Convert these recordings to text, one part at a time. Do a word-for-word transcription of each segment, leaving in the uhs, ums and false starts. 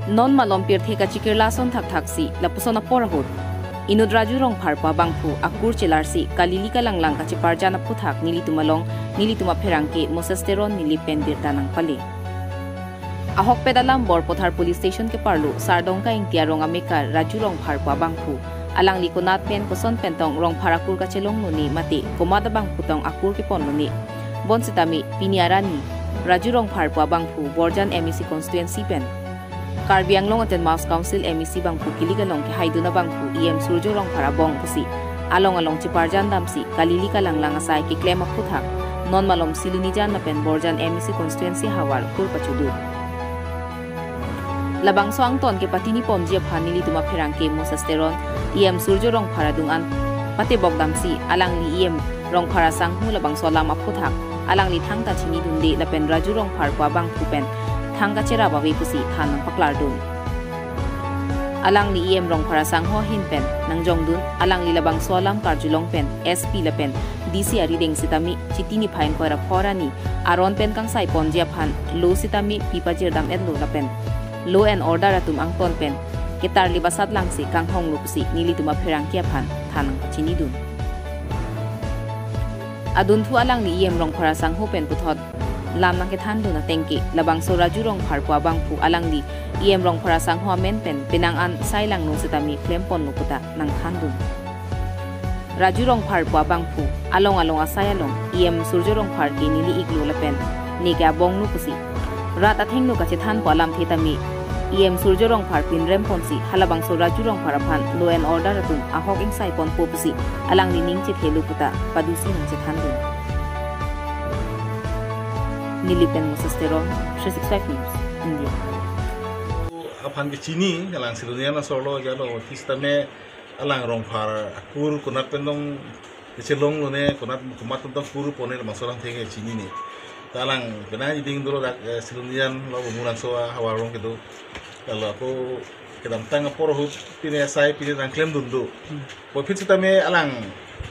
Non malom pirthe kachikirla ason thakthaksi lapuson apor ahut inut Raju Rongphar pu abangphu akur chelarsi kalili kalanglang kacheparjan aphuthak nelitum along nelitum apherangke Moses Teron Nilip pen birta nangpale. Ahokpet alam Borpathar Police Station keparlo Sardongka Ingti arong amekar Raju Rongphar pu abangphu alangli konat pen koson pen tong Rongphar akur kachelonglone mate komat abangphu tong akur keponlone. Bonsitame pini arni Raju Rongphar pu abangphu Borjan M A C constituency pen Karbi Anglong Autonomous Council M A C bangphu kilik along kehaidun abangphu E M Surjo Rongphar abong pusi along along cheparjan damsi kalili kalanglang asai keklem aphuthak non malom Silonijan lapen Borjan M A C constituency havar kur pachudun. Labangso angton kepatini ponji aphan nelitum apherangke Moses Teron E M Surjo Rongphar adung an patebok damsi alangli E M Rongphar asangho labangso alam aphuthak alangli thangta chinidunde lapen Raju Rongphar pu abangphu pen thang kacherap ave pusi than nangpaklardun. Alangli E M Rongphar asangho ahin pen nangjongdun, alangli labangso alam karjulong pen S P lapen D C arideng sitame Chiti niphai ingkoi ra phor arni aron pen kangsai ponji aphan lo sitame pi pajirdam etlo lapen law and order atum angton pen ketarli basat langsi kanghonglo pusi nelitum apherangke aphan than nangpachinidun. Adunthu alangli E M Rongphar asangho pen puthot lam nangkethandun atengke labangso Raju Rongphar pu abangphu alangli E M Rongphar asangho amen pen penang an sai langno sitame klemponlo puta nangthandun. Raju Rongphar pu abangphu along along asai along E M Surjo Rongphar ke neli iklo lapen neke abongno pusi rat athengno kachethanpo alamthe tame E M Surjo Rongphar pinrem ponsi halabangso Raju Rongphar aphan law and order atum ahok ingsai ponpo pusi alangli ning chethelo puta padusi nangchethandun. Nilip pen Moses Teron, three six five News, India. Aphan kechini, alang Silonijan asor lo, jalo, office tame, alang Rongphar akur konat pen tong kachelonglone, konat komat tong kur pone labangso alamthe kechinine. Ta alang penang jiding dolo dak, eh, Silonijan lo Bumulangso ahavar along kedo. Lalo ako kedamtang apor ahut pine asai pine nangklemdun do. Hmm. Puvoiphit sitame alang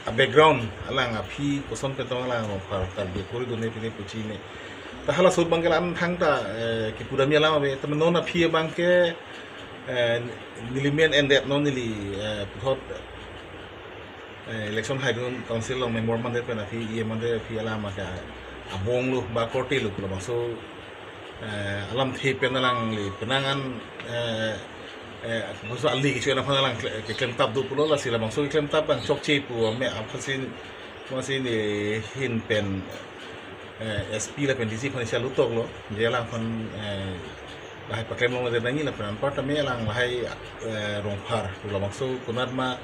a-background, alang aphi koson pen tong alang Rongphar Karbi akur dunde pine puchine. Ta halaso abangke alang thangta, eh, kipudamji alam ave, tame non aphi abangke, eh, neli men endet non neli, eh, puthot, eh, election haidun council along member mandet pen aphi, E M mandet aphi alam ake abonglo ba kortelo pulo bangso, eh, alamthe pen alangli penang an, eh, eh, bangso ali kecho-en aphan alang kle-, keklemtap do pulo lasi labangso keklemtap abang chokche pu ame aphansi, aphansi neli ahin pen, eh, S P lapen D C aphan isi alutok lo, je alangphan, eh, lahai paklemlong nangji lapen anpar tame alang lahai, eh, Rongphar, labangso konat ma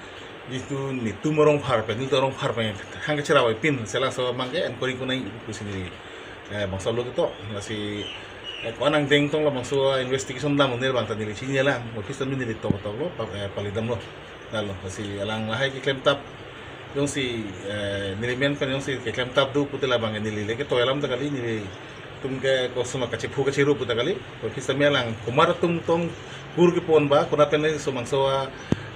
jitu netum Rongphar pen, netum Rongphar pen, hang kacharap pin, sela so mangke enquiry kunai pusi neli, eh, bangso lo ketok, lasi, eh, ko-an angdeng tong labangso investigation dam neli abang ta neli chini alang, office tame neli tok tok lo, pa-, eh, palidam lo. Lalo, lasi alang lahai keklemtap, jongsi, eh, neli men pen jongsi keklemtap do pute labang neli le ketoi alam ta kali, nelitum ke koson kachephu kacheru puta kali, office tame alang komat atum tong kur kepon ba, konat pen so bangso,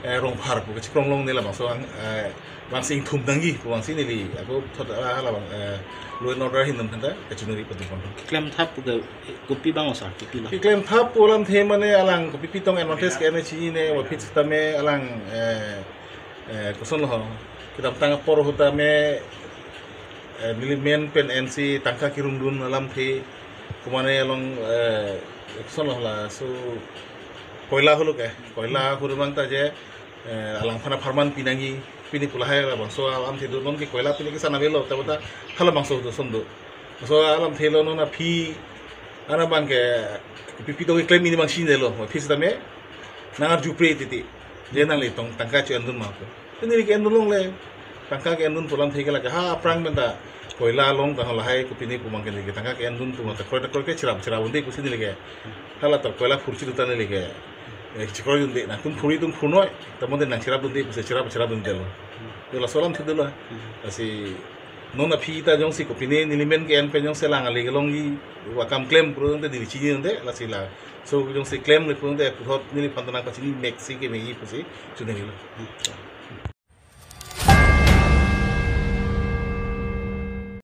eh, Rongphar pu kachekrong longle labangso ang, eh, bangsi ingthum nangji pu bangsi neli, ako thot, ah, labang, eh, law and order ahin atum aphanta kachinari pati pon. Klemthap pu ke kopi abang sir, kopilo? Keklemthap pu alamthe mane alang kopi pitong advantage ke-en chinine, puvoiphit sitame alang, eh, eh, koson lo ho. Kedamtang apor ahut tame, eh, neli men pen ensi tangka kirungdun alamthe, komane along, eh, koson lo laso koila holo ke, koila holo abang ta je, eh, alangphan apharman pinangji, pine pu lahai labangso alamthe do, nonke koila pine kesan avelo, ta bata halabangso do ason do. So alamthe lo non aphi, ana abangke, pi pitong keklem ini abang chinilo, office tame, nang arjupre titi, je nanglitum tangka cho-endun ma pu. Te neli ke-endun longle, tangka ke-endun pu alamthe ke lake, ha, aphrang pen ta, koila long ta halahai kopine pu abangke neli ke tangka ke-endun pu abang ta, kroi ta kroi ke cherap cherap unde pusi neli ke, hala ta koila phurchi ta neli ke, eh, chekroi dunde, nangtum phuri tum phurnoi, ta bonta nangcherap dunde pusi cherap cherap dundelo. Yo laso alamthe dolo. Lasi non aphi ta jongsi kopine neli men ke-en pen jongsi alang ali kelongji, akam klem pu dunde neli chini dunde, lasi laso jongsi klemle pu dunde, puthot neliphan ta nangpachini meksi ke meji pusi, chunanglo.